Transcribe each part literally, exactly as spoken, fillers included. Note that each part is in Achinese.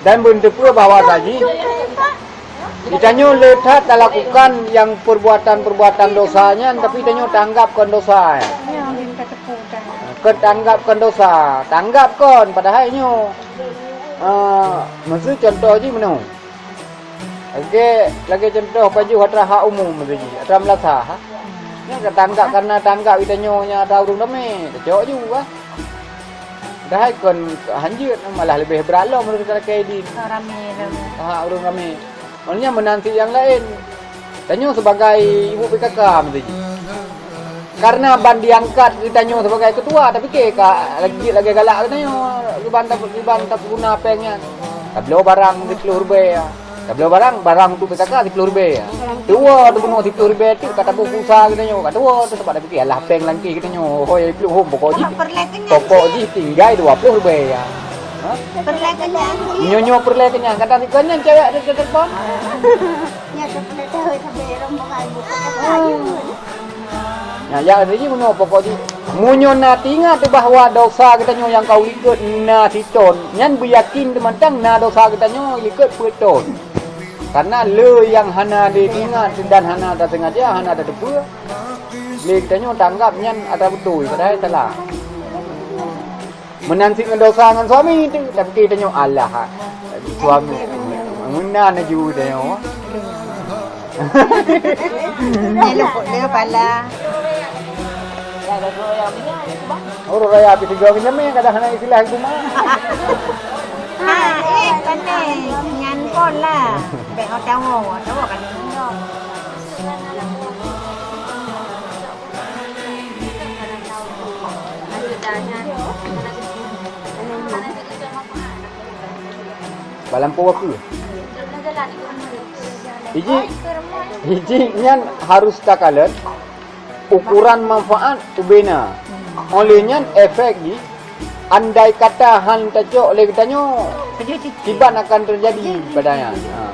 Dan beuteupeue bahwa saji, geutanyoe le that talakukan nyang perbuatan-perbuatan dosa nyan, tapi tanyoe tanggap kon dosa nyan. Kon tanggap kon dosa, tanggap kon, padahai nyoe, eh, maksud contoh jih meunoe. Lagèe, lagèe contoh pajoh atra hak umum maksud jih, atra meulasah. Nyan ka tanggap, karena tanggap geutanyoe nyan atra ureueng ramè, tacok ju kan. Padahai kon hanjeuet, malah leubeh brat lom meunurot kata Kaidin. Ramè lom. Hak ureueng ramè. Maksudnya meunan cit nyang laén. Tanyoe sebagai ibu P K K meusti jih. Karena ban diangkat geutanyoe sebagai ketua, tapi ke ka lagi, lagi galak geutanyoe. Kiban ta-, kiban tapeugunakan péng nyan. Tabloe barang siplôh ribèe. Tabloe barang, barang untuk P K K siplôh ribèe. Tuwoe teubunoe siplôh ribèe tu ka taboh pulsa geutanyoe. Ka tuwoe tu sabab tapike alah péng langkeh geutanyoe. Hôi pluh hom pokok jih. Pokok jih tinggai dua puluh ribèe. Ha? Nyoe-nyoe peureulèe kenyang. Kadang sigoe nyan cewek ada telepon. Nyan, ya, jadi meunoe pokok jih. Meunyoe na teuingat bahwa dosa geutanyoe nyang ka likot na siton, nyan beuyakin teumantang na dosa geutanyoe likot peuet ton. Karena le nyang hana teuingat dan hana tasengaja, hana tateupeue, le geutanyoe tanggap nyan atra beutôi, padahai salah. Meunan cit ngon dosa ngon suami tu, tapi tanyoe alah, suami. Meunan laju tanyoe. Nyan luput le pala. Ureueng raya pi tiga ngon nyamé kadang hana istilah guma. Ha, eh, pandai. Nyan kon lah. Bèk otawo, otawo kan. Balampôh apa? Iji, iji nyan harus takalon ukuran manfaat ubena. Oleh nyan efek jih, andai kata han tacok lé geutanyoe, kiban akan terjadi pada nyan. Ha.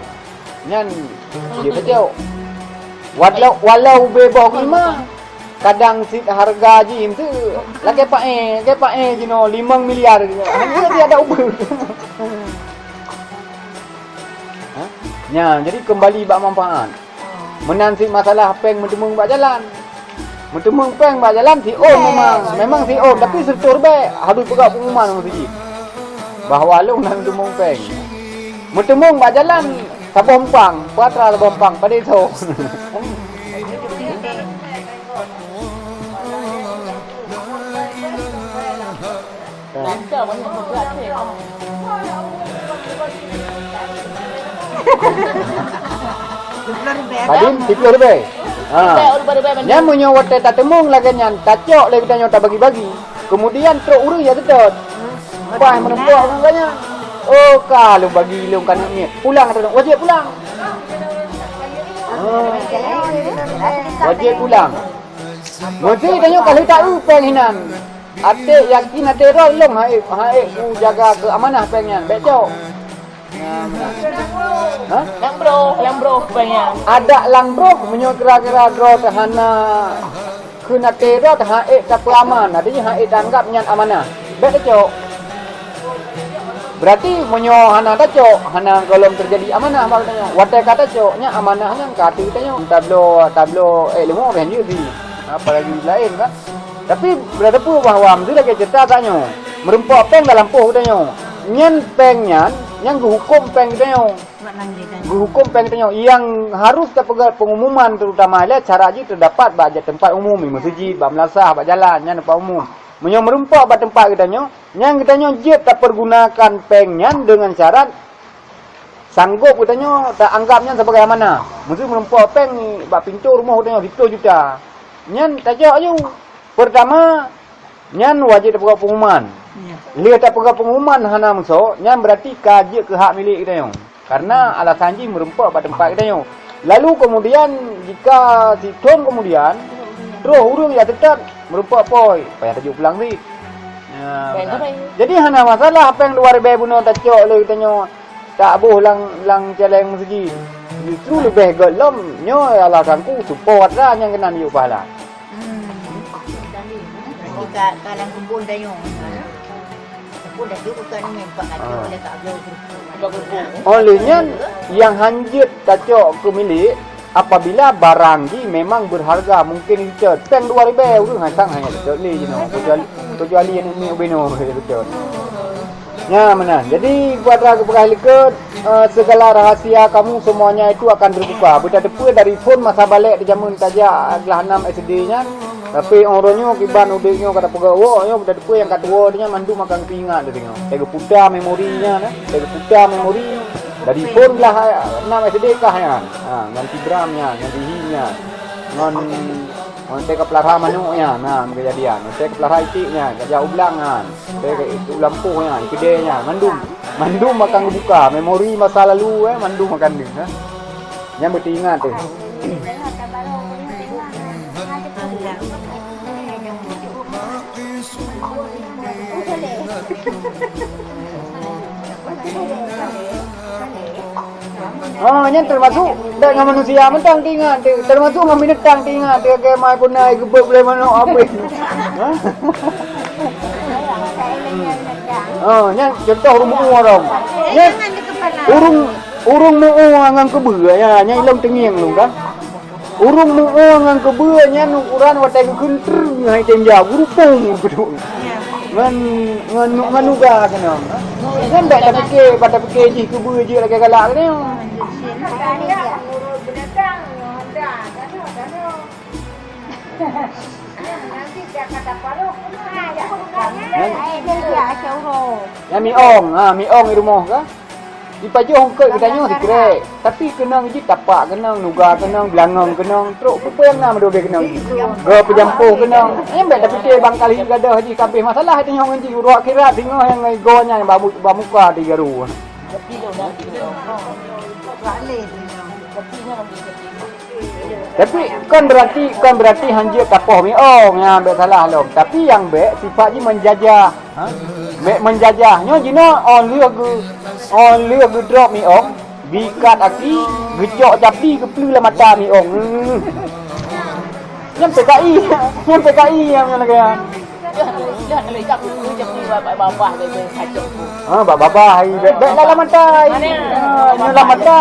Nyan dia tacok. Walau, walau ubé boh gulma, kadang cit hareuga jih meuteuk lagèe paéh, lagèe paéh jinoe limong miliar. Hanya dia ada ubé. Ha? Nya, jadi kembali bak manfaat. Meunan cit masalah péng meuteumeung bak jalan. Meuteumeung péng bak jalan siôn memang, memang siôn, tapi seureutôh ribèe harôh peugah pengumuman meuseujid bahwa lôn hana meuteumeung péng. Meuteumeung bak jalan saboh empang, peue atra saboh empang, padé soe. Padum siplôh ribèe. Ha. Nyan meunyoe watèe tateumeung lagèe nyan, tacok lé geutanyoe tabagi-bagi. Kemudian trok ureueng jak seutôt. Paih meureumpok ngon gobnyan. Oh, ka lôn bagi lôn ka neuk miet. Pulang ata wajéb pulang. Ha. Wajéb pulang. Meusé tanyoe ka lheueh taeu péng hinan. Até yakin até droe lôn hai, hai kujaga keu amanah péng nyan. Bèk cok. Ha? Nyang broh, nyang broh péng nyan. Adak lam broh meunyoe kira-kira droe teuhana kheun até droe teuhai tapeuaman, artinya hai tanggap nyan amanah. Bèk tacok. Berarti meunyoe hana tacok, hana gohlom teujadi amanah bak geutanyoe. Watèe ka tacok, nyan amanah nyan ka ateueh tanyoe. Tabloe, tabloe, eh, leumo bèh jeuet sih. Apalagi laén kan. Tapi, beurateupeue bahwa meusé lagèe ceurita tanyoe, meureumpok péng dalam poh geutanyoe. Nyan péng nyan, nyang geuhukôm péng geutanyoe. Geuhukôm péng geutanyoe. Nyang harôh tapeugah pengumuman terutama lé cara jih teudapat bak teumpat umum, meuseujid, bak meulasah, bak jalan, nyan teumpat umum. Meunyoe meureumpok bak teumpat geutanyoe, nyan geutanyoe jeuet tapeurgunakan péng nyan deungon syarat sanggôp geutanyoe taanggap nyan sebagai amanah. Meusé meureumpok péng bak pintoe rumoh geutanyoe siplôh juta. Nyan tacok aju. Peurtama, nyan wajéb tapeugah pengumuman. Ya. Lheueh tapeugah pengumuman hana meusoe, nyan berarti ka jeuet keu hak milék geutanyoe. Karena alasan jih meureumpok bak teumpat geutanyoe. Lalu kemudian, jika sithôn kemudian, troh ureueng jak seutôt meureumpok pôi, payah tajok pulang cit. Ya, jadi hana masalah péng dua ribèe bunoe tacok lé geutanyoe, taboh lam, lam cèlèng meuseujid. Justru leubeh göt lom, nyoe alasanku support lah nyang keunan jiyue pahala. Hmm. Ka, ka lam keubon tanyoe. Ah. Óh lheueh nyan, nyang hanjeuet tacok keu milék apabila barang jih memang beurharga, mungken jicok péng dua ribèe ureueng hana sang hana tacok lé jinoe, keucuali, keucuali aneuk miet ubé nyoe tacok. Nyan meunan. Jadi, pada geupeugah likot, eh, segala rahasia kamu semuanya itu akan terbuka. Beutateupeue dari phon masa balek di jameun tajak glah nam S D nyan, tapi uroe nyoe kiban udeb nyoe ka tapeugah woe nyoe beutateupeue nyang ka tuwoe nyan mandum akan geuingat teudeungoe. Tageuputa memori nyan, eh. Tageuputa memori dari phon glah nam S D kah nyan. Ha, ngon Tibram nyan, ngon Rihi nyan. Ngon Watèe ka peulara manok nyan, na, keujadian. Watèe ka peulara iték nyan, ka jak u blang nyan. Watèe ka u lampôh nyan, keudè nyan, mandum. Mandum akan geubuka, memori masa lalu, eh, mandum akan deuh, eh. Nyan beuteuingat teuh. Oh, nyan teumasuk bèk ngon manusia mantong teuingat, teumasuk ngon binatang teuingat, teuka mai puna geubeuet bulèe manok abéh. Ha? Oh, nyan contoh ureueng meu-ue. Nyan ureueng, ureueng meu-ue ngon keubeue, ya, nyan ilôn teungieng lôn kan. Ureueng meu-ue ngon keubeue nyan ukoran watèe geukheun treueng hai tem ja, geurupông geuduek. Ngon, ngon, ngon nuga keunong. Nyan bèk tapike, bèk tapike jih keubeue jeuet lagèe galak keunong. Nyan, nyan miong, ha, miong di rumoh ka. Ipajoh eungkôt geutanyoe sikrek, tapi keunong jih tapak keunong, nuga keunong, beulangong keunong, trok peue-peue nyang na meudodeh keunong jih. Geupeujampoh keunong. Nyan bèk tapike bangkali gadoh jih ka abéh masalah tanyoe ngon jih, uroe akhirat singoh nyang ngon igoe nyan bak mu-, bak muka di garu. Tapi kon berarti, kon berarti hanjeuet tapoh miong, nyan bèk salah lom. Tapi nyang bèk sifat jih menjajah. Ha? Bèk menjajah. Nyoe jinoe 'oh lheueh geu-, 'oh lheueh geudrop miong, geuikat aki, geucok capi, geupleue lam mata miong. Hmm. Nyan P K I, nyan P K I nyang lagèe nyan. Ah, bak babah ai, bèk, bèk lam mata ai. Ah, nyoe lam mata.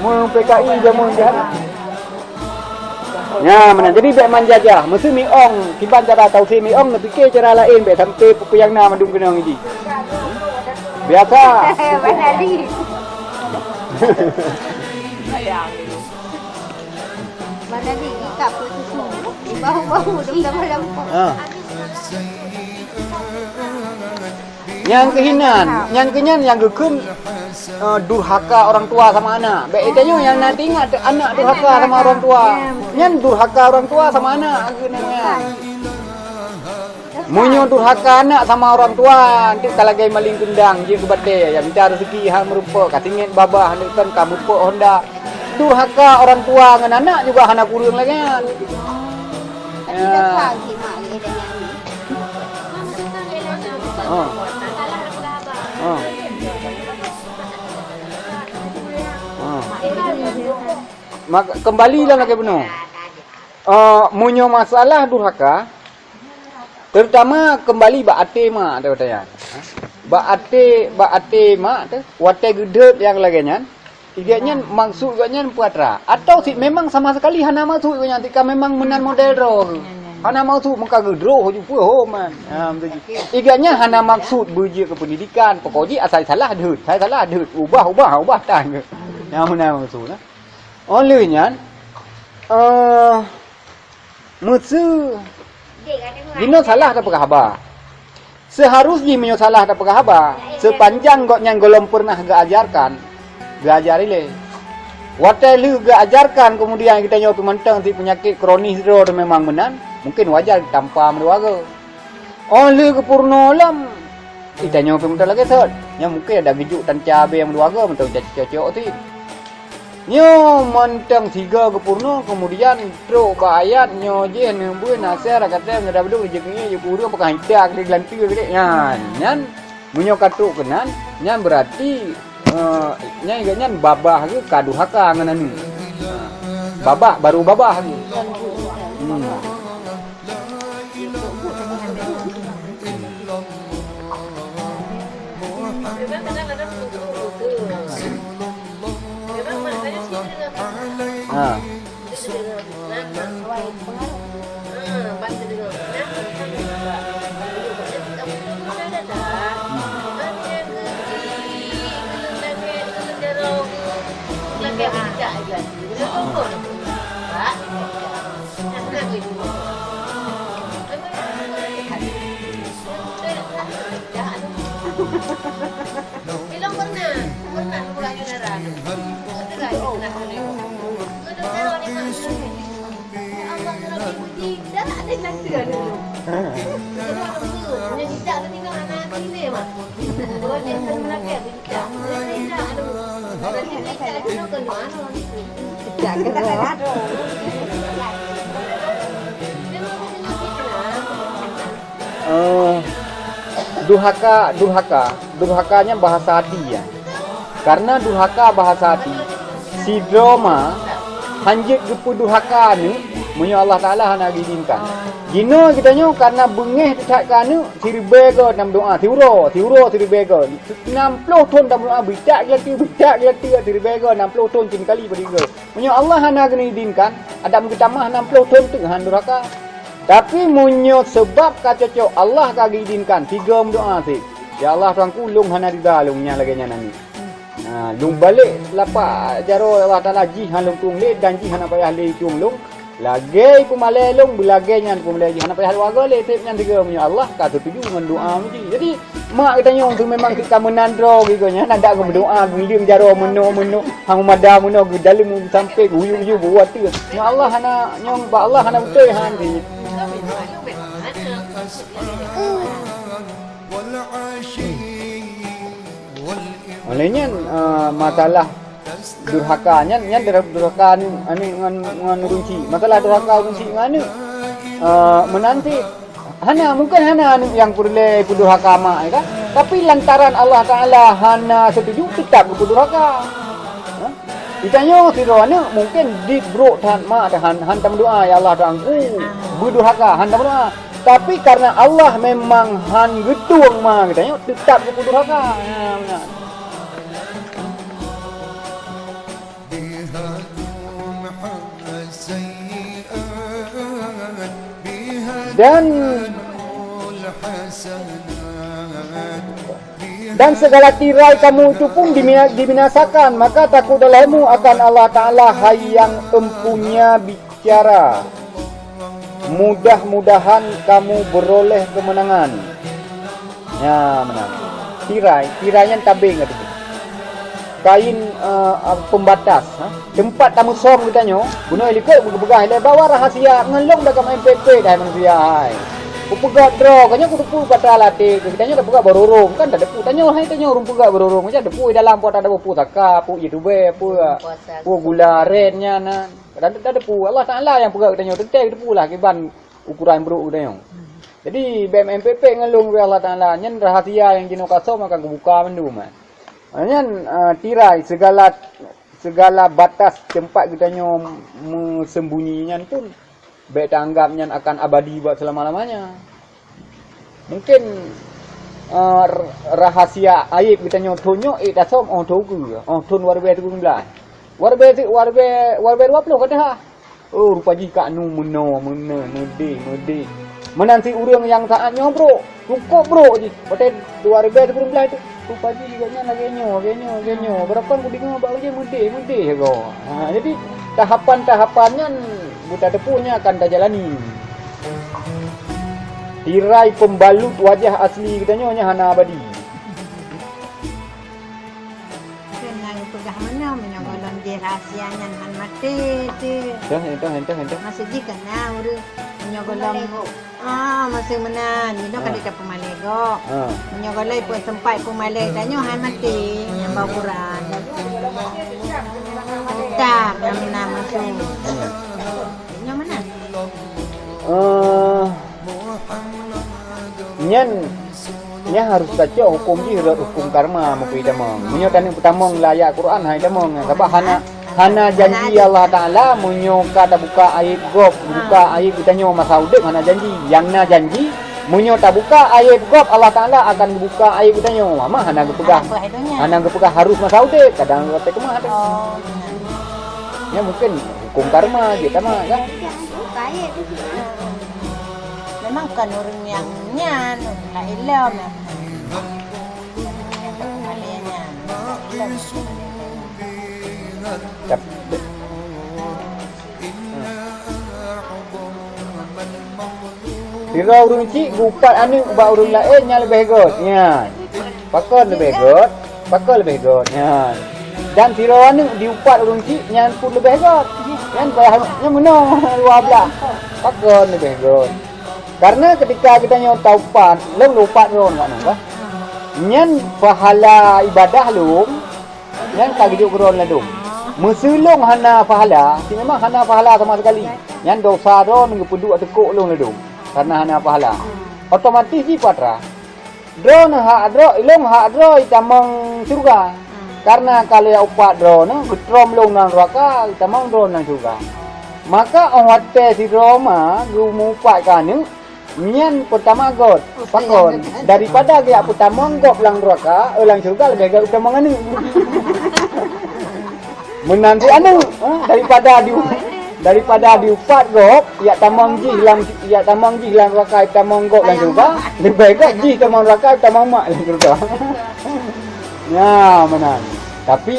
Mun P K I jameun jahat. Nyan meunan. Jadi bèk manjajah. Meuseu miong, kiban cara tausie miong, neupike cara laén, bèk sampoe peue-peue nyang na mandum keunong jih. Biasa. Mana ni, ikat pun susu. Bau-bau dum dah malam. Ha. Nyang keuhinan, nyang keunyan nyang geukheun, eh, durhaka orang tua sama anak. Bèk tanyoe nyang na teuingat anak durhaka sama orang tua. Nyan durhaka orang tua sama anak geukheun nyan. Meunyoe durhaka anak sama orang tua, enteuk ka lagèe maléng keundang jeuet keu batèe, ya mita reuzeki hana meurumpok, ka singet babah, enteuk kan ka meurumpok honda. Durhaka orang tua ngon anak juga hana kureueng lagèe nyan. Ya. Oh. Oh. Oh. Maka, kembali lah lagèe bunoe. Eh, meunyoe masalah durhaka, terutama kembali bak até mak teuh watèe nyan. Bak até, bak até mak teuh, watèe geudeuet nyang lagèe nyan, igeuh nyan maksud geuh nyan peue atra. Atau si memang sama sekali hana maksud geuh nyan, tika memang meunan model droe. Hana maksud meuka geudroe ju peue ho man. Ha, beutôi. Igeuh nyan hana maksud beujeuet keu pendidikan, pokok jih asai salah deuet, asai salah deuet, ubah, ubah, ubah tan geuh. Nyang meunan maksud, nah. Óh lheueh nyan, eh, meuseu jinoe salah tapeugah haba. Seuharus jih meunyoe salah tapeugah haba, sepanjang gobnyan gohlom peureunah geuajarkan, geuajar ilèe. Watèe lheueh geuajarkan, keumudian geutanyoe pih mantong si peunyakét kronis droe teuh memang meunan, mungken wajar geutampa meudua goe. Óh lheueh geupeurunoe lom, geutanyoe pih mantong lagèe sot. Nyan mungken ada geujok tanca abèe meudua goe mantong cocok-cocok sit. Nyoe mantong sigoe geupeurunoe, keumudian trok bak ayat nyoe jih neubeuet nasèh, rakaté ngeudabdong, jeuet keu ngieng, jeuet keu ureueng, peugah ita keu geulanteue keu nyan. Nyan, meunyoe ka trok keunan, nyan beurati, eh, nyan, nyan babah geuh ka durhaka ngon aneuk. Ha. Babah, baru babah geuh. Hmm. Ha. Ilong pernah, pernah kurang darah. Pernah, pernah. Eh, durhaka, durhaka. Durhaka nyan bahasa ati, ya. Karena durhaka bahasa ati, sidroe ma hanjeuet geupeudurhaka aneuk meunyoe Allah Taala hana geuizinkan. Jinoe geutanyoe karena beungéh that keu aneuk, siribée goe na meudoá, siuroe, siuroe siribée goe. Nam ploh thon na meudoá, beutak geulatih, beutak geulatih, siribée goe, nam ploh thon cit kali padum goe. Meunyoe Allah hana geuizinkan, adak meugeutamah nam ploh thon teuk han durhaka. Tapi meunyoe seubab ka cocok, Allah ka geuizinkan, sigoe meudoá sit, "Ya Allah, Tuhanku, lôn hana rida lôn nyang lagée nyan aneuk. Nah, lôn balek lapak jaroe Allah Taala, jih han lôn tueng lé dan jih hana payah lé tueng lôn. Lagée peumalée lôn, beulagée nyan peumalée jih, hana payah luwa goe lé." Sit nyan sigoe meunyoe Allah ka seutuju ngon doá muji. Jadi, mak geutanyoe tu memang sit ka meunan droe geuh nyan, adak geumeudoá, geuleueng jaroe meunoe-meunoe, han meumada meunoe, geudaleuem sampoe, geuyue-yue beuwat tu. Nyoe Allah hana, nyoe bak Allah hana beutôi han jih. Oleh nyan, eh, masalah durhaka nyan, nyan dur-, durhaka aneuk, aneuk ngon, ngon ureueng chik. Masalah durhaka ureueng chik ngon aneuk, eh, meunan sit hana, mungken hana aneuk nyang peureulée peudurhaka mak, ya kan? Tapi lantaran Allah Taala hana seutuju, teutap geupeudurhaka. Ha? Geutanyoe sidroe aneuk mungken dit brok that mak, han, han tameudoá, "Ya Allah, Tuhanku, beudurhaka," han tameudoá. Tapi karena Allah memang han geutueng ma geutanyoe, teutap geupeudurhaka. Ya, meunan. Dan, dan segala tirai kamu itu pun dimina-, dibinasakan, maka takutlah kamu akan Allah Taala, hai yang empunya bicara. Mudah-mudahan kamu beroleh kemenangan. Ya, meunan. Tirai, tirai nyan tabeng ateueh kain, eh, pembatas, ha? Teumpat tameusom geutanyoe, bunoe likot geupeugah lé bahwa rahasia ngon lôn dak ka main pet-pet hai manusia hai. Kupeugah droe, geutanyoe kuteupeu gata latée, geutanyoe tapeugah barô-rô, kan tadeupeu tanyoe hai tanyoe ureueng peugah barô-rô, macam deupeu dalam po tadeupeu saka, po YouTube, po, po gula aren nyan, nah. Tadeupeu Allah Taala nyang peugah geutanyoe, teuntée geuteupeu lah kiban ukuran brok geutanyoe. Jadi, bèk main pet-pet ngon lôn, kheun Allah Taala, nyan rahasia nyang jinoe ka som akan kubuka mandum, eh. Nyan, eh, tirai segala, segala batas teumpat geutanyoe meuseumbunyi nyan pun bèk taanggap nyan akan abadi buat selama-lamanya. Mungkin, eh, r-, rahasia aib geutanyoe thon nyoe ék tasom 'oh thon ukeue, 'oh thon dua ribèe sikureueng blah. Dua ribèe si-, dua ribèe, dua ribèe dua ploh ka teuhah. Oh, rupa jih ka nu meunoe, meunoe, meudeh, meudeh. Meunan sit ureueng nyang saát nyoe brok, cukôp brok jih. Watèe dua ribèe sikureueng blah teuk, rupa jih gobnyan lagèe nyoe, lagèe nyoe, lagèe nyoe. Barokon kudeungö bak ujeh meudeh, meudeh goe. Ha, jadi tahapan-tahapan nyan beutateupeu nyan akan tajalani. Tirai pembalut wajah asli geutanyoe nyan hana abadi. Keunan peugah meunoe, meunyoe gohlom jih rahsia nyan han maté, teuh. Entah, entah, entah, entah. Maksud jih keunan ureueng, meunyoe gohlom, ah, maksud meunan, jinoe kan Ah. Dia peumalèe gob. Ah. Meunyoe gohlom pun sempat peumalèe, tanyoe han maté, nyang bak ukuran. Tetap, nyang meunan maksud. Ah. Nyoe meunan. Eh, nyan, nyan harus tacok huköm jih rot huköm karma meukeu tamong. Meunyoe taneuk peutamong lam ayat Quran, hai tamong. Sabab hana, hana janji Allah Taala meunyoe ka tabuka aib gob, buka aib geutanyoe masa udép hana janji. Nyang na janji, Meunyoe tabuka aéb gob, Allah Taala akan geubuka aéb geutanyoe. Mama hana geupeugah, hana geupeugah harus masa udeb, kadang watée keumah ada. Oh. Ya mungkin hukum karma je sama kan. Memang bukan ureuëng nyang nyan, ureuëng laén lom. Tapi Sidroe ureuëng chik geuupat aneuëk ubak ureuëng laén nyang leubeh gét nyan. Pakon leubeh gét? Pakon leubeh gét nyan. Dan sidroe aneuëk diupat ureuëng chik nyan pun leubeh gét. Nyan payah nyan meunoe dua blah. Pakon leubeh gét? Karena ketika geutanyoe taupat, lôn lôn upat droe ngon nyan, nyan pahala ibadah lôn, nyan ka geujok keudroe ladôm. Meuseulông hana pahala, si memang hana pahala sama sekali. Nyan dosa droe geupeuduk teukok lôn ladôm, karena hana pahala. Otomatis jih patra. Droe hak droe, ilông hak droe itamong syeuruga. Karena ka lheueh upat droe geutrôm lôn lam nuraka, itamong droe lam syeuruga. Maka óh watée sidroe ma geumupat keu aneuëk, nyan peutama gét. Pakon, daripada geujak peutamong gob lam nuraka, eh, lam syeuruga leubeh gét peutamong aneuëk. Meunan cit aneuëk, ha, daripada di, daripada diupat gob, jak tamong jih lam, jak tamong jih lam nuraka, tamong gob lam syeuruga, leubeh gét jih tamong nuraka, tamong mak lam syeuruga. Nya meunan. Tapi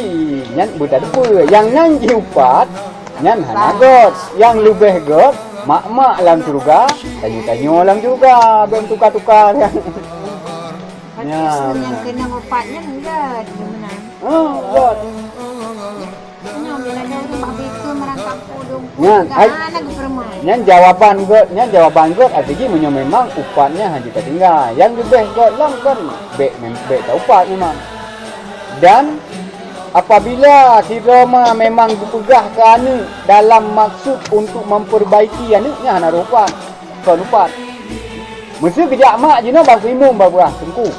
nyan beuteupeue, nyang nan jiupat, nyan hana gét. Nyang leubeh gét, mak-mak lam syeuruga, tanyoe-tanyoe lam syeuruga, bék tuka-tuka. Nya, nyang keuneuk upat nyan gét, geumeunang. Oh, gét. Nyan, ai, nyan jawaban gét, nyan jawaban gét, arti jih meunyoe memang upatnya hana tatinggai. Nyang leubeh gét lom kan bék mem-, bék taupat memang. Dan apabila sidroe ma memang geupeugah keu aneuëk dalam maksud untuk memperbaiki aneuëk, nyan hana upat, kon upat. Meuseu geujak mak jinoe bak imum bak beurah teungku.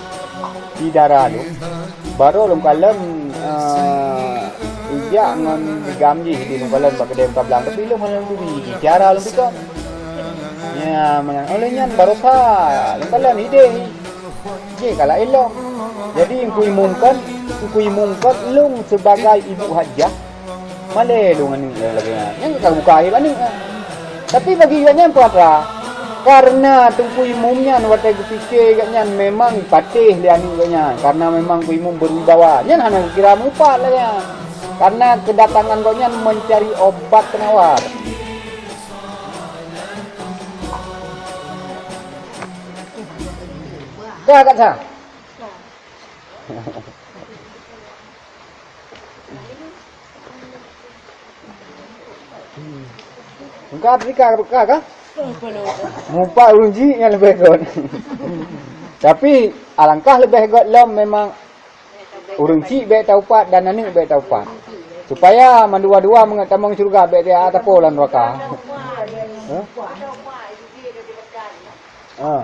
Di dara lôn. Barô lôn kalon, eh, ijak ngon gam jih di lôn kalon bak keudée muka blang. Tapi lôn hana lôn turi jih. Cara lôn pike. Ya, meunan. Oleh nyan barosa lôn kalon idéh. Jih kalak ilông. Jadi, engku imumkan, engku imumkan lôn sebagai ibu hajah. Malée lôn aneuëk lagée nyan. Nyan ka buka aéb aneuëk nyan. Tapi bagi gobnyan peue atra? Karena Teungku Imum nyan watée geupike gobnyan memang patéh lé aneuëk gobnyan. Karena memang Teungku Imum berwibawa. Nyan hana geukira meuupat lagée nyan. Karena kedatangan gobnyan mencari obat penawar. Ka, Kak Sa? Engka Afrika ka, ka? Meuupat ureuëng chik nyan leubeh gét. Tapi alangkah leubeh gét lom memang ureuëng chik bék taupat dan aneuëk bék taupat. Supaya mandua-dua meungat tamong syeuruga bék tapo lam nuraka. Hah? Ah.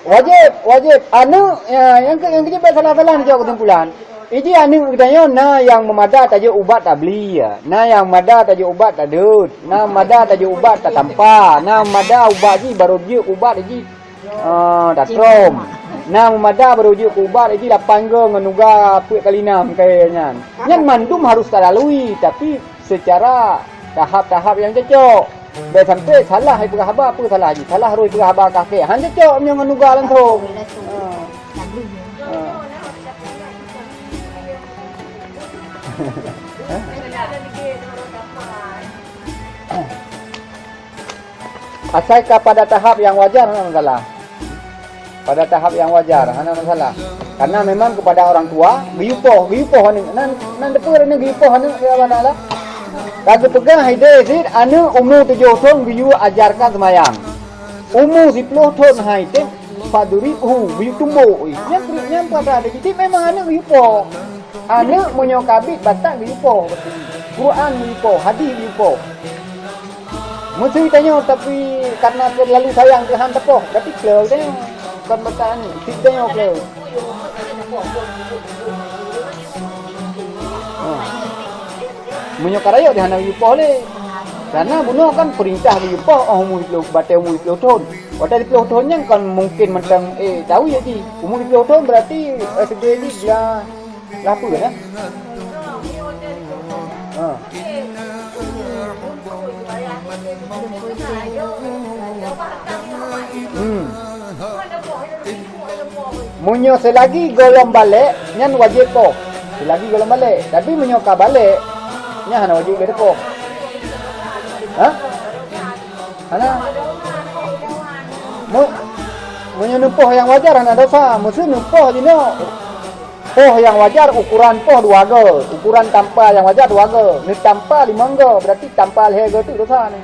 Wajéb, wajéb. Aneuëk, ya, nyang keu, nyang keujeuet bék salah-salah neujok keusimpulan. Iji aneuëk geutanyoe na nyang meumada tajok ubat tabli, ya. Na nyang meumada tajok ubat tadeuet. Na meumada tajok ubat tatampa. Na meumada ubat jih barô jeuet ubat jih, ah, tatrom. Na meumada barô jeuet keu ubat jih lapan go ngon uga peuet kali nam kayée nyan. Nyan mandum harus talalui, tapi secara tahap-tahap nyang cocok. Bék sampai salah ipeugah haba, peue salah jih? Salah roh ipeugah haba kafé. Han cocok meunyoe ngon uga langsung. Ha. Ha. Asai ka pada tahap nyang wajar, hana masalah. Pada tahap nyang wajar, hana masalah. Karena memang kepada orang tua, geuyue poh, geuyue poh aneuëk. Nan, nan teupeu aneuëk geuyue poh aneuëk, ya Allah Taala. Ka geupeugah idéh cit, aneuëk umu tujoh thon geuyue ajarkan seumayang. Umu siploh thon hai tém, fadribhu, geuyue tumbok. Nyan, nyan pada ada. Jadi memang aneuëk geuyue poh. Aneuëk meunyoe kabit batat geuyue poh. Quran geuyue poh, hadis geuyue poh. Meuseu tanyoe, tapi karena terlalu sayang keu han tapoh, tapi kleu tanyoe. Kon batat aneuëk, sit tanyoe kleu. Ha. Meunyoe ka rayeuk di hana geuyue poh lé. Karena bunoe kan peurintah geuyue poh, oh, umu siploh, batée umu siploh thon. Watèe siploh thôn nyan kon mungken mantong, eh, tawi jih. Umu siploh thôn berarti S D jih dah, dah peue dah? Ha. Hmm. Meunyoe seulagi gohlom balek, nyan wajéb poh. Seulagi gohlom balek. Tapi meunyoe ka balek, nyan hana wajéb lé teupoh. Ha? Hana. Meu-, meunyoe neupoh nyang wajar hana dosa. Meuseu neupoh jinoe. Poh nyang wajar ukuran poh dua goe. Ukuran tampa nyang wajar dua goe. Neutampa limong goe, berarti tampa lhèe goe tu dosa ni.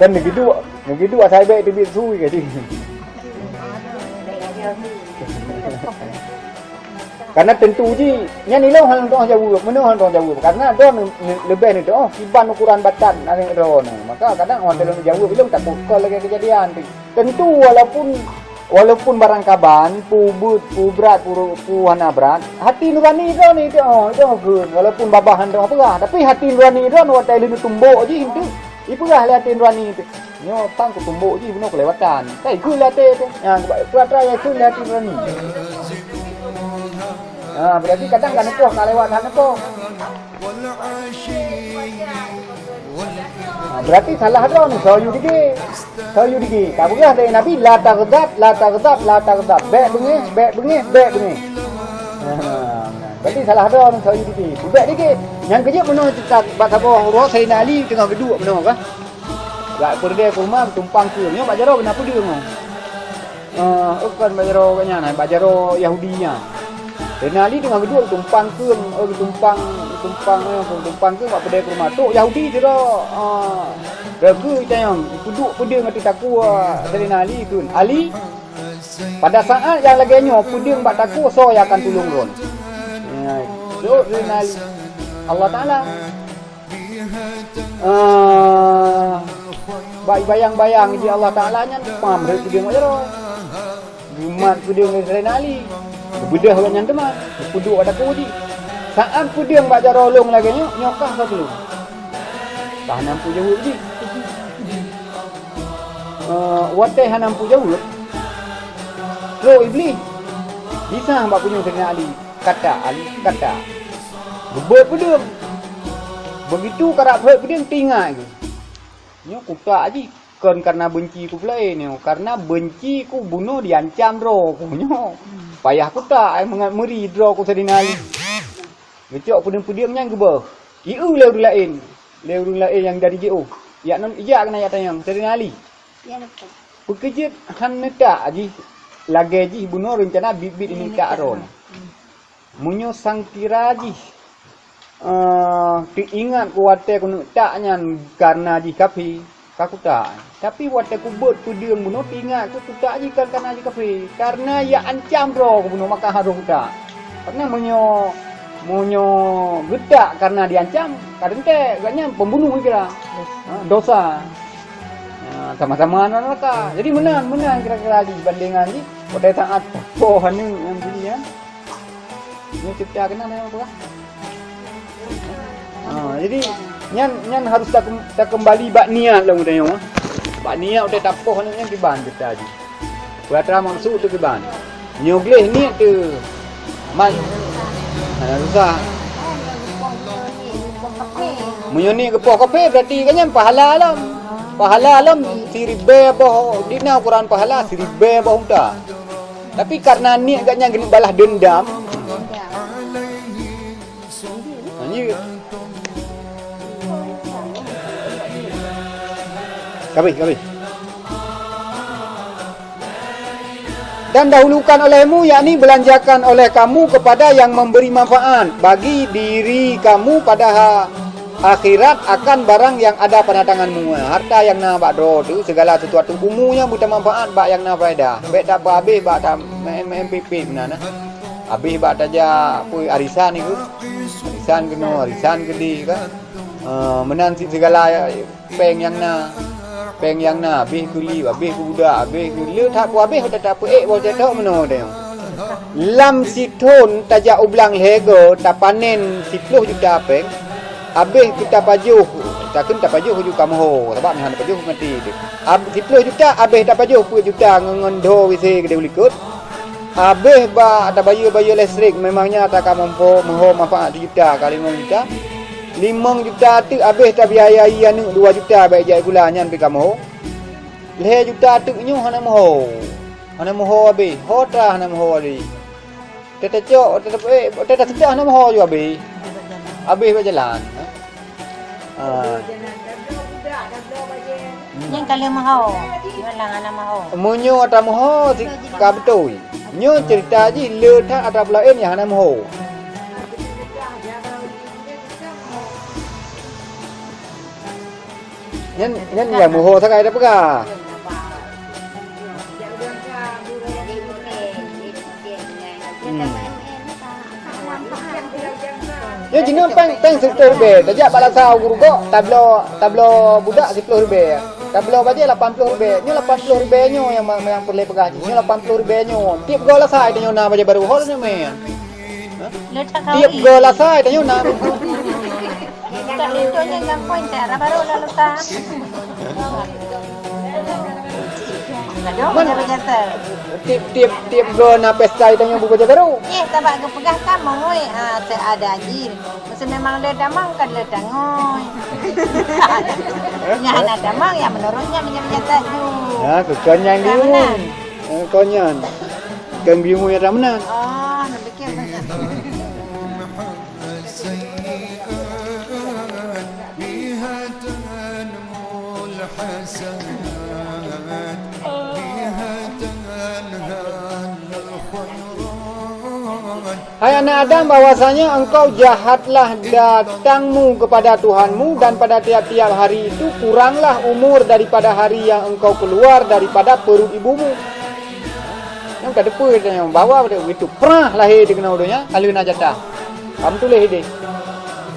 Kan neugiduek, neugiduek asai bèk teubiet sui ka cit. Karena tentu jih, nyan ilôn hana teu'oh jaweueb, meunoe hana teu'oh jaweueb. Karena droe ne-, ne-, leubeh neuteu'oh kiban ukuran batat aneuk droe nyoe. Maka kadang watèe lôn jaweueb ilôn takot kon lagèe keujadian tu. Tentu walaupun Walaupun barang kaban, peue beuet, peue brat, peue, peue hana brat, hati nurani droe ni teu'oh, teu'oh kheun. Walaupun babah hana teu'oh peugah, tapi hati nurani droe watèe lheueh neutumbok jih tu, ipeugah lé hati nurani tu. Nyoe tan kutumbok jih bunoe keulewatan. Kai kheun lé até tu. Nyan, peue atra nyang kheun lé hati nurani. Ha, berarti kadang ka neupoh, ka lewat hana neupoh. Ha, berarti salah droe ni, soe yue dige. Soe yue dige. Ka peugah lé Nabi, "La taghdab, la taghdab, la taghdab." Bèk beungéh, bèk beungéh, bèk beungéh. Ha, berarti salah droe ni, soe yue dige. Bèk dige. Nyang keujeuet meunoe teutab bak saboh uroe Saidina Ali teungoh geuduek meunoe kah. Bak peureudèe kurma tumpang keueng. Nyoe bak jaroe keunan peudeueng nyoe. Eh, oh, kon bak jaroe awaknyan, bak jaroe Yahudi nyan. Saidina Ali teungoh geuduek tumpang keueng, eh, tumpang, tumpang, eh, tumpang keueng bak peureudèe kurma. Trok Yahudi sidroe, eh, ragu tanyong, peuduek peudeueng ateueh takue Saidina Ali kheun, "Ali, pada saat nyang lagèe nyoe peudeueng bak takue, soe nyang akan tulông droen?" Ya, jaweueb Saidina Ali, "Allah Taala." Ah, bak bayang-bayang jih Allah Taala nyan pam rhot peudeueng bak jaroe. Geumat peudeueng lé Saidina Ali. Geubeudôh awaknyan teuma, geupeuduek bak takue jih. Saat peudeueng bak jaroe lôn lagèe nyoe, nyoe kah soe tulông? Ka hana peue jaweueb jih. Ah, watèe hana peue jaweueb, trok Iblih. Bisa bak punyueng Saidina Ali. Kata Ali, kata. Geubeuet peudeueng. Begitu karab rhot peudeueng, teuingat geuh. Nyoe kutak jih kon kareuna beunci ku peulaén nyoe, kareuna beunci ku bunoe diancam droe ku nyoe. Payah kutak, ai meungat meuri droe ku Saidina Ali. Geucok peudeueng-peudeueng nyan geubeuet. Ieu lé ureueng laén. Lé ureueng laén nyang jadi jiôh. Jak nan, jak keunan jak tanyong, Saidina Ali. Peu keuh jeuet han neutak jih lagèe jih bunoe reuncana biet-biet neutak droe nyoe. Meunyoe sangkira jih, eh, teuingat ku watèe keuneuk tak nyan kareuna jih kafé, ka kutak. Tapi watèe kubeuet peudeueng bunoe teuingat ku kutak jih kon kareuna jih kafé. Kareuna ya ancam droe ku bunoe maka harôh kutak. Kareuna meunyoe, meunyoe geutak kareuna diancam, ka teuntèe gobnyan pembunuh kira. Ha, dosa. Ha, sama-sama aneuk neuraka. Jadi meunan, meunan kira-kira jih bandingan jih. Watèe saat poh aneuk nyang bunyi nyan. Nyoe ceuta keunan ayang peugah. Ha, jadi nyan, nyan harus takeum-, takeumbali bak niat lom geutanyoe. Bak niat watèe tapoh aneuk nyan kiban ceuta jih. Peue atra maksud teuh kiban. Nyoe gleh niet teuh. Man. Hana susah. Meunyoe niet geupoh kafé, berarti kan nyan pahala lom. Pahala lom siribèe boh, di na ukuran pahala siribèe boh unta. Tapi kareuna niet gobnyan geuneuk balas deundam. Lanjut. Kabeh, kabeh. Dan dahulukan olehmu, yakni belanjakan oleh kamu kepada yang memberi manfaat bagi diri kamu pada ha-, akhirat akan barang yang ada pada tanganmu. Harta nyang na bak droe teuh, segala sesuatu umu nyan beutamanfaat bak nyang na faedah. Bèk tapeuhabéh bak ta-, M P P meunan, nah. Habéh bak tajak peue arisan nyoe. Arisan keunoe, arisan keudéh kan. Eh, meunan cit sigala péng nyang na. Péng nyang na, habéh keu li, habéh keu budak, habéh keu le that peue habéh, teutap peuék boh cétok meunoe teuh. Lam sithon tajak u blang lhèe goe, tapanen siploh juta péng. Abéh kita pajoh, takheun tapajoh uju ka meuho, sabab meuhan tapajoh mati teuh. Ab-, siplôh juta abéh tapajoh peuet juta ngon, ngon dho W C keudeh u likot. Abéh bak tabayeue-bayeue listrik, memangnya ata ka meuho, meuho manfaat sijuta ka limong juta. Limong juta teuk abéh tabiayai aneuk dua juta bak ijak sikula nyan pih ka meuho. Lhèe juta teuk nyoe hana meuho. Hana meuho abéh, ho tra hana meuho abéh. Teuh tacok, teuh ta-, eh, teuh taseudah na meuho ju abéh. Abéh bak jalan. Ah. Nyan ka lheueh meuho. Nyoe lam hana meuho. Meunyoe atra meuho si ka beutôi. Nyoe ceurita jih le that atra peulaén nyang hana meuho. Nyan, nyan nyang meuho sagai tapeugah. Hmm. Nyan jinoe péng, péng siplôh ribèe, tajak bak Lasa u Gurugok, tabloe, tabloe budak siplôh ribèe. Tabloe bajèe lapan ploh ribèe. Nyoe lapan ploh ribèe nyoe nyang ma-, nyang peureulèe peugah jih. Nyoe lapan ploh ribèe nyoe. Tiep goe Lasa tanyoe na bajèe barô. Ho nyoe mè. Hah? Tiep goe Lasa tanyoe na. Budak linto nyan nyang poin tara barô lalu tan. Aduh, man, macam-macam tu. Tiep, tiep, tiep goe na pesta tanyoe bu bajèe barô. Eh, sabab geupeugah kan mengoi, ha, seadanya jih. Meusé memang le damang kan le tangoi. Nyang hana damang ya menurutnya macam-macam tu. Ha, keu kon nyang diumum. Ha, kon nyan. Kon diumum nyang meunan. Oh, nak fikir. Hai anak Adam, bahwasanya engkau jahatlah datangmu kepada Tuhanmu, dan pada tiap-tiap hari itu kuranglah umur daripada hari yang engkau keluar daripada perut ibumu. Nyang ka teupeue tanyoe bahwa pada itu prah lahé di keunoe donya, ka lheueh na jatah. Kamu tuléh idéh.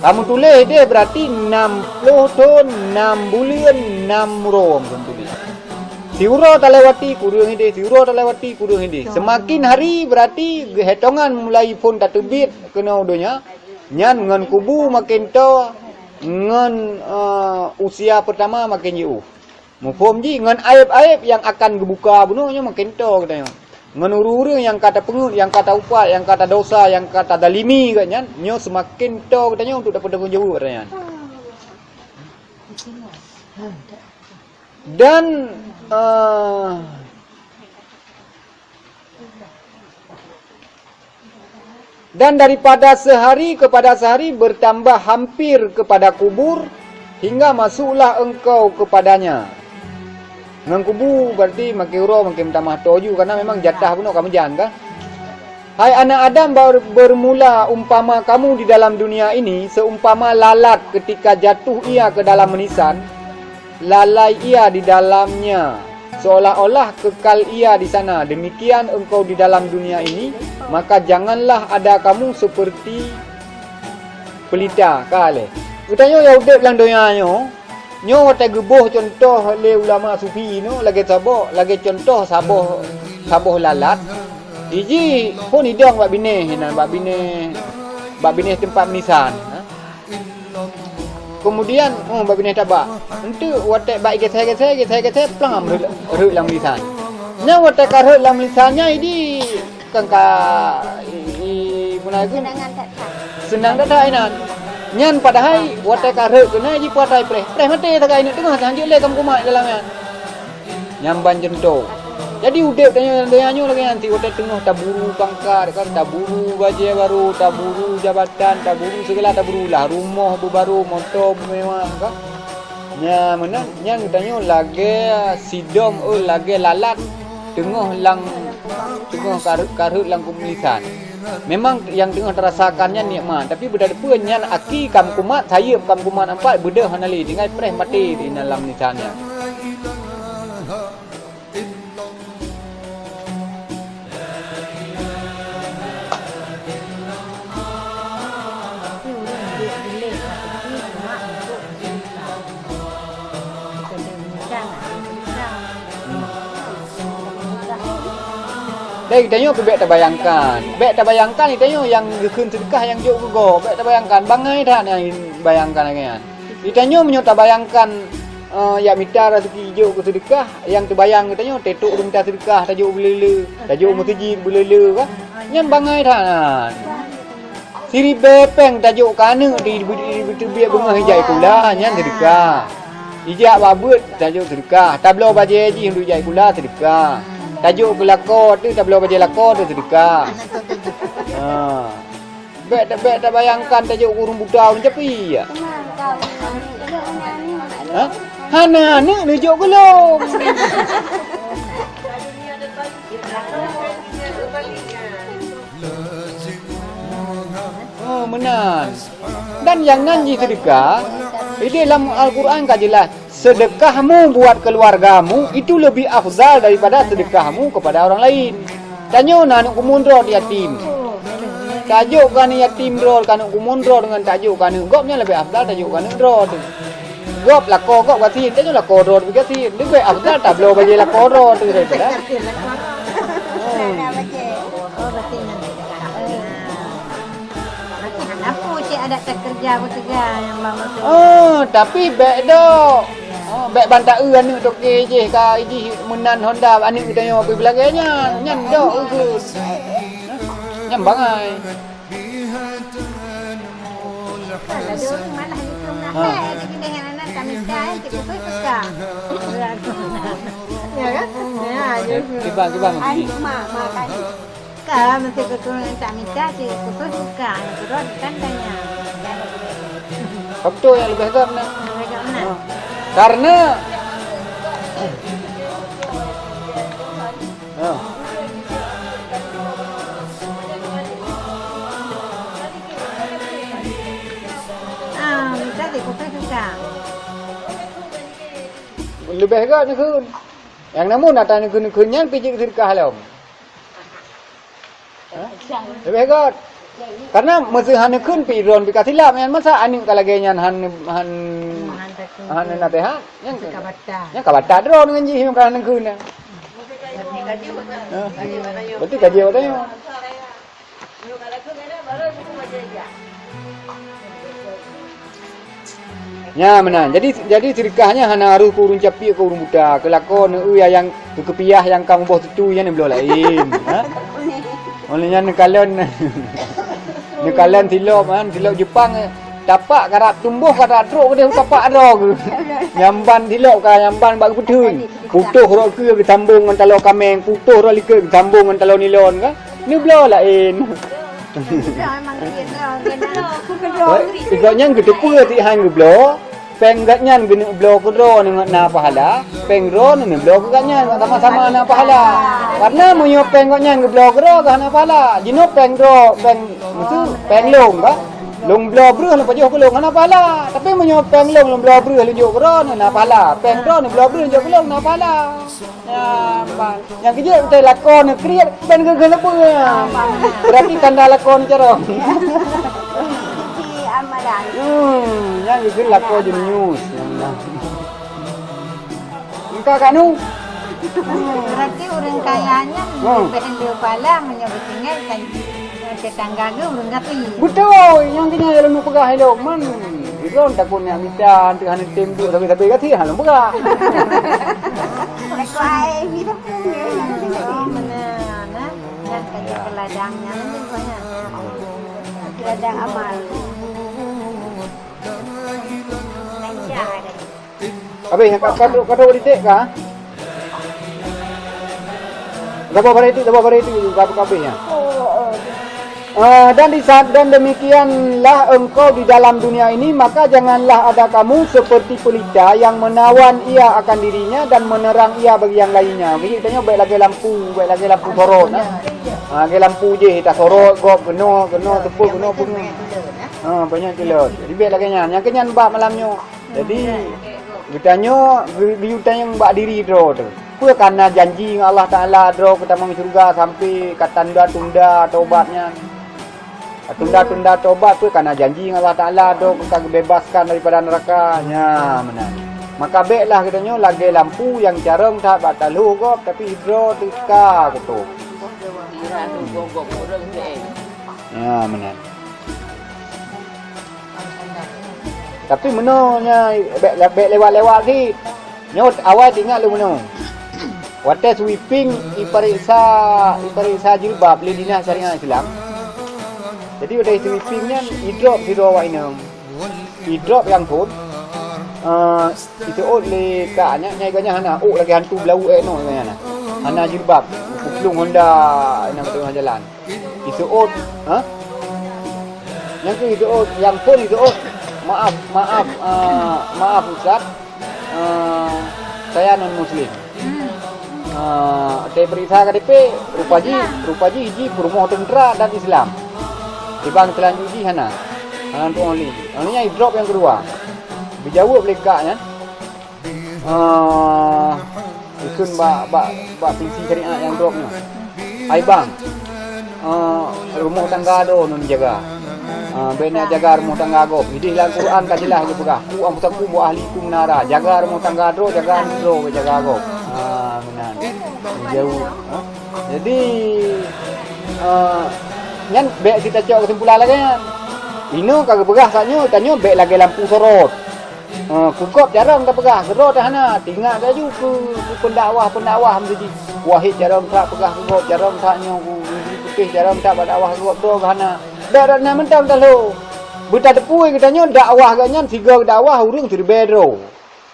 Kamu tuléh idéh berarti enam puluh thon, enam buleuen, enam uroe kamu tuléh. Siuroe talewati kureueng idéh, siuroe talewati kureueng idéh. Semakin hari berarti geuhitongan mulai phon tateubiet keunoe donya, nyan ngon kubu makin toe, ngon, eh, usia pertama makin jiôh. Muphom jih ngon aéb-aéb nyang akan geubuka bunoe nyoe makin toe geutanyoe. Ngon ureuëng-ureuëng nyang ka tapeungeuet, nyang ka taupat, nyang ka tadosa, nyang ka tadalimi geuh nyan, nyoe seumaken toe geutanyoe untuk tapeutanggung jaweueb geutanyoe nyan. Dan, eh, Dan daripada sehari kepada sehari bertambah hampir kepada kubur, hingga masuklah engkau kepadanya. Ngon kubu berarti makin uroe makin meutamah toe ju, karena memang jatah bunoe ka meujan kan. Hai anak Adam, ber-, bermula umpama kamu di dalam dunia ini seumpama lalat ketika jatuh ia ke dalam menisan, lalai ia di dalamnya, seolah-olah kekal ia di sana. Demikian engkau di dalam dunia ini, maka janganlah ada kamu seperti pelita. Ka lé. Geutanyoe nyang udeb lam donya nyoe, nyoe watée geuboh cuntoh lé ulama sufi nyoe lagée saboh, lagée cuntoh saboh, saboh lalat. Iji phon idong bak binéh inan, bak binéh, bak binéh teumpat menisan. Ha? Kemudian, oh, bak binéh taba. Enteuk watée bak geusée-geusée, geusée-geusée, plang rhot, rhot lam lisan. Nyan watée ka rhot lam lisan nyan, idi kan ka, i, i, puna geun. Seunang that-that. Seunang that-that inan. Nyan padahai watée ka rhot keunan, idi patai preh. Preh maté sagai ineuk teungoh, hanjeuet lé kam kumat dalam nyan. Nyan ban cuntoh. Jadi udeb tanyoe, tanyoe lagée nyan, watée teungoh taburu pangkat kan, taburu bajée barô, taburu jabatan, taburu segala taburu lah, rumoh beubarô, moto beumewah kan. Nyan meunan, nyan geutanyoe lagée sidom, eh, lagée lalat teungoh lam, teungoh kareuet-kareuet lam kubu lisan. Memang nyang teungoh tarasakan nyan nikmat, tapi beudôh peue nyan aki kam kumat, sayeuep kam kumat ampat, beudôh hana lé, tinggai preh maté di dalam lisan nyan. Dan geutanyoe pih bék tabayangkan. Bék tabayangkan geutanyoe nyang geukheun seudeukah nyang jok keu gob. Bék tabayangkan, bangai that nyang bayangkan lagée nyan. Geutanyoe meunyoe tabayangkan, eh, jak mita raseuki jok keu seudeukah, nyang teubayang geutanyoe teutôk ureuëng mita seudeukah, tajok beuleule, tajok meuseujid beuleule, kan? Nyan bangai that. Siribée péng tajok keu aneuëk di, di, di, di, di beungoh ijak sikula, nyan seudeukah. Ijak bak beuet tajok seudeukah. Tabloe bajée jih untuk ijak sikula seudeukah. Tajok keu lakoe teuh, tabloe bajée lakoe teuh seudeukah. Ha. Bék, bék tabayangkan tajok keu ureuëng buta, ureuëng capi, ya. Ha? Hana aneuëk neujok keu lôn. Oh, meunan. Dan nyang nan jih seudeukah, di dalam Al-Quran ka jeulaih, "Sedekahmu buat keluargamu itu lebih afdal daripada sedekahmu kepada orang lain." Tanyoe na aneuëk kumun droe yatim. Tajok keu aneuëk yatim droe, keu aneuëk kumun droe deungon tajok keu aneuëk gob nyan leubeh afdal tajok keu aneuëk droe teuh. Gob lakoe gob gasien, tanyoe lakoe droe teuh gasien. Leubeh afdal tabloe bajée lakoe droe teuh daripada. Hmm. Berarti hana peue cit adat takeureuja beuteuga nyang bak meuteumé. Oh, tapi bék dok. Oh, bék ban taeu aneuëk toke jih ka jih meunan Honda aneuëk geutanyoe pih beulagée nyan. Nyan dok ukeue. Nyan bangai. Kan ada orang malah gitu nah. Ha. Eh, dia pindah yang anak kami kan, cik khusus suka. Ya kan? Ya, ya. Kibang, kibang. Ai, mak, mak kan. Ka meusti keu tak mita cit khusus bukan, keudroe bukan tanya. Faktor nyang leubeh gét na. Leubeh gét na. Ha. Karena, ha. Ah, mita cit khusus bukan. Leubeh gét neukheun. Nyang namun ata neukheun-neukheun nyan pih jeuet seudeukah lom. Ha? Leubeh gét. Karena meuseu hana kheun pih droe pih ka silap nyan masa aneuëk ka lagée nyan han, han, han naseuhat. Nyan ka batat. Nyan ka batat droe ngon jih nyang ka hana kheun nyan. Ha? Berarti ka jeuet watée nyoe. Nya meunan. Jadi, jadi seudeukah nyan hana harôh keu ureuëng capiek, keu ureuëng buta, keu lakoe neueu nyang keu keupiah nyang ka muboh tutui nyan neubloe laén, ha? Óh lheueh nyan neukalon, neukalon silop, ha, silop Jepang, tapak karab tumboh, karab trok keudeh tapak droe geuh. Nyamban silop ka nyamban bak geupeutheun. Putôh rot keue geusambong ngon taloe kaméng, putôh rot likot geusambong ngon taloe nilon ka. Neubloe laén. Gobnyan geuteupeue tihan geubloe, péng gobnyan geuneuk bloe keudroe ngon na pahala, péng droe neubloe keu gobnyan sama-sama na pahala. Karena meunyoe péng gobnyan geubloe keudroe ka hana pahala, jinoe péng droe, péng, maksud, péng lôn ka, lôn bloe breueh neupajoh keu lôn hana pahala. Tapi meunyoe péng lôn, lôn bloe breueh lôn jok keudroe na pahala, péng droe neubloe breueh lôn jok keu lôn na pahala. Nyan ban. Nyang keujeuet beutôi lakoe neukriet ban geugeuh leubeh. Berarti tanda lakoe neucarông. Sisi amalan. Hmm, nyang geugeuh lakoe jenius. Engka kanu. Berarti ureuëng kaya nyan, hmm, leubeh le pala meunyoe beutinggai kan. Tetangga geuh ureuëng gaki. Beutôi, nyang keunyang lôn peugah ilok man. Droe takot nyak mita, teuh hana tem duek sabe-sabe gaki, ha lôn peugah. Takot ai mi teupeue. Oh, meunan, nah. Nyan ka, ya, keu ladang nyan, nyan, nyan. Keu ladang amal. Lancar. Habis, ka, ka, ka, ka, ka, ka, sabar, sabar, sabar, sabar, sabar, ya. Ah, dan di saat, dan demikianlah engkau di dalam dunia ini, maka janganlah ada kamu seperti pelita yang menawan ia akan dirinya dan menerang ia bagi yang lainnya. Jadi, tanya baik lagi lampu, baik lagi lampu sorot, nah. Ah, lagi lampu je, kita sorot, gop, kena, kena, tepuk, kena, bunga. Ah, banyak tu lah. Jadi, baik lagi nyan. Yang kenyan bak malam nyoe. Jadi, geutanyoe geu-, geutanyong bak diri droe teuh. Peue ka na janji ngon Allah Taala droe keu tamong syeuruga sampoe ka tunda-tunda tobat nyan? Ka tunda-tunda tobat peue ka na janji ngon Allah Taala droe keu ka geubebaskan daripada neuraka? Nya meunan. Maka béklah geutanyoe lagée lampu nyang carông that bak taloh gob, tapi droe teuh ka kutôb. Kira tu gok-gok ureueng tu, eh. Ya, meunan. Tapi meunoe nya bèk, bèk lewat-lewat cit. Nyoe awai teuingat lôn meunoe. Watèe sweeping ipareksa, ipareksa jilbab lé Dinas Syariah Islam. Jadi watèe sweeping nyan idrop sidroe awak inong. Idrop nyang phôn, eh, iseuôt lé kak nyan, nyang gobnyan hana ôk lagèe hantu beulaweuek ék noe gobnyan na. Hana jilbab, kuplueng honda nyang teuh jalan. Iseuôt, ha? Nyang keuh iseuôt, nyang phôn iseuôt, "Maaf, maaf, eh, maaf Ustaz, eh, saya non muslim." Ah, teuperiksa K T P, rupa jih, rupa jih, jih peurumoh teuntra dan Islam. Kiban teulanjut jih hana. Hana tu'oh lé. Hana nyan idrop nyang keudua. Geujaweueb lé kak nyan. Ah, ikheun bak, bak, bak polisi syariat nyang drop nyoe. "Hai bang, eh, rumoh tangga droe neujaga. Eh, bèk neujaga rumoh tangga gob. Idéh lam Quran ka jeulaih geupeugah, 'Qu anfusakum wa ahlikum nara.' Jaga rumoh tangga droe, jaga droe, jaga gob." Ah, meunan. Jauh. Ha? Jadi, eh, nyan bèk cit tacok keusimpulan lagèe nyan. Inoe ka geupeugah tanyoe, tanyoe bèk lagèe lampu sorot. Eh, keu gob carông tapeugah, keu droe hana. Teuingat laju keu, keu pendakwah-pendakwah meuseujid. Wahé carông that peugah keu gob, carông that nyoe keu Bintulu Putéh, carông that bak dakwah keu gob, droe hana. Dak, dak na mantong talo. Beutateupue geutanyoe dakwah geuh nyan sigoe dakwah ureueng siribèe droe.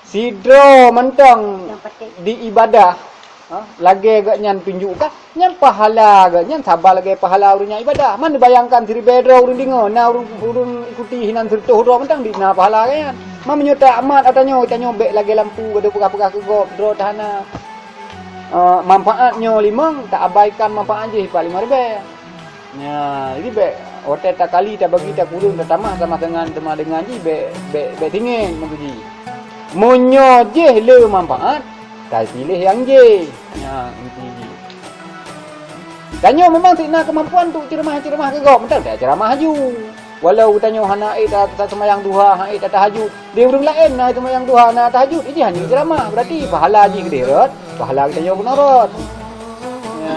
Sidroe mantong di ibadah, ha, lagèe geuh nyan tunjuk kah? Nyan pahala geuh nyan saban lagèe pahala ureueng nyang ibadah. Man bayangkan siribèe droe ureueng deungoe, na ureueng, ureueng ikuti hinan sireutoh droe mantong di na pahala geuh nyan. Man meunyoe tamat ata nyoe, tanyoe bèk lagèe lampu gadoh peugah-peugah keu gob, droe hana. Eh, manfaat nyoe limong, taabaikan manfaat jih pat limong ribèe. Nya, jadi bèk watèe takali, tabagi, takureueng, tatamah sama dengan, sama dengan jih bèk, bèk, bèk tinggai meukeujih. Meunyoe jih le manfaat, tapiléh nyang jih. Nya, inti jih. Tanyoe memang sit na keumampuan untuk ceramah-ceramah keu gob, mantong taceramah laju. Walau geutanyoe hana ék ta-, ta-, seumayang duha, hana ék ta-, tahajud. Di ureueng laén na seumayang duha, na tahajud, jih hana ceramah. Berarti pahala jih keudéh rot, pahala geutanyoe pun rot. Nya,